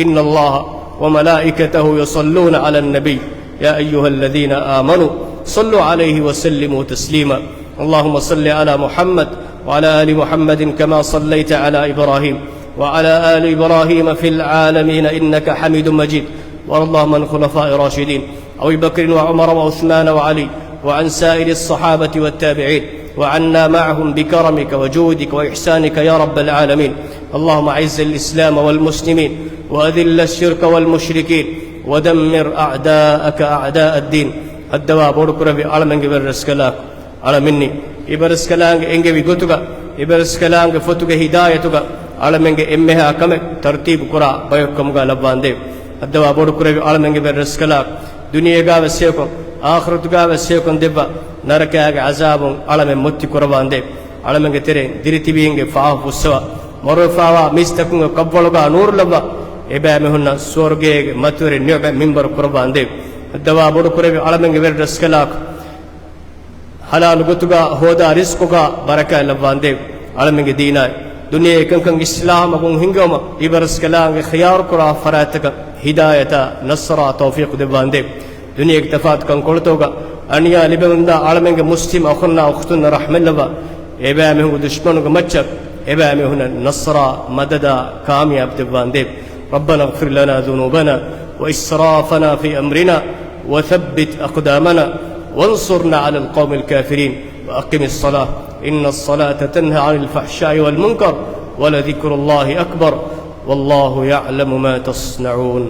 إن الله وملائكته يصلون على النبي يا أيها الذين آمنوا صلوا عليه وسلموا تسليما. اللهم صل على محمد وعلى آل محمد كما صليت على إبراهيم وعلى آل إبراهيم في العالمين إنك حميد مجيد. وارض اللهم عن الخلفاء الراشدين أبي بكر وعمر وعثمان وعلي وعن سائر الصحابة والتابعين وعنا معهم بكرمك وجودك وإحسانك يا رب العالمين. اللهم أعز الإسلام والمسلمين وأذل الشرك والمشركين ودمر أعداءك أعداء الدين. ހައްދަވާ ބޮޑުކުރެއްވި އަޅަމެންގެ ވެރިރަސްކަލާކޮ، އަޅަމެންނި އިބަރަސްކަލާނގެ އެންގެވި ގޮތުގަ، އިބަރަސްކަލާނގެ ފޮތުގެ ހިދާޔަތުގަ އަޅަމެންގެ އެންމެހާ ކަމެއް ތަރުތީބު ކުރާ ބަޔަކު ކަމުގަ ލައްވާނދޭ. ހައްދަވާ ބޮޑުކުރެއްވި އަޅަމެންގެ ވެރިރަސްކަލާކޮ، ދުނިޔޭގާވެސް ހެޔޮކޮށް، އާޚިރަތުގާވެސް ހެޔޮކޮށް ދެއްވާ، ނަރަކާގެ ޢަޒާބުން އަޅަމެން މުއްތި ކުރައްވާނދޭ. އަޅަމެންގެ ތެރެއިން ދިރިތިބީންގެ ފާހު ފުއްސަވާ، މަރުވެފާވާ މީސްތަކުންގެ ކަށްވަޅުގާ ނޫރު ލައްވާ، އެބައިމީހުންނަށް ސުވަރުގޭގެ މަތިވެރި ނިޢުމަތް މިންބަރު ކުރައްވާނދޭ. ހައްދަވާ ބޮޑުކުރެއްވި އަޅަމެންގެ ވެރިރަސްކަލާކޮ، ޙަލާލު ގޮތުގާ ހޯދާ ރިޒްޤުގާ ބަރަކާތް ލައްވާނދޭ. އަޅަމެންގެ ދީނާއި ދުނިޔެ އެކަންކަން އިޞްލާޙު މަގުން ހިންގަވުމަށް އިބަރަސްކަލާނގެ ޚިޔާރުކުރާ ފަރާތްތަކަށް ހިދާޔަތާ ނަޞްރާ ތައުފީޤު ދެއްވާނދޭ. ދުނިޔޭގެ ތަފާތު ކަންކޮޅުތަކުގަ އަނިޔާ ލިބެމުންދާ އަޅަމެންގެ މުސްލިމް އަޚުންނާ އުޚްތުންނަށް ރަޙްމަތްލައްވާ، އެބައިމީހުންގެ ދުޝްމަނުންގެ މައްޗަށް އެބައިމީހުންނަށް ނަޞްރާ މަދަދާ ކާމިޔާބު ދެއްވާނދޭ. ربنا اغفر لنا ذنوبنا وإسرافنا في أمرنا وثبت أقدامنا وانصرنا على القوم الكافرين وأقم الصلاة إن الصلاة تنهى عن الفحشاء والمنكر ولذكر الله أكبر والله يعلم ما تصنعون.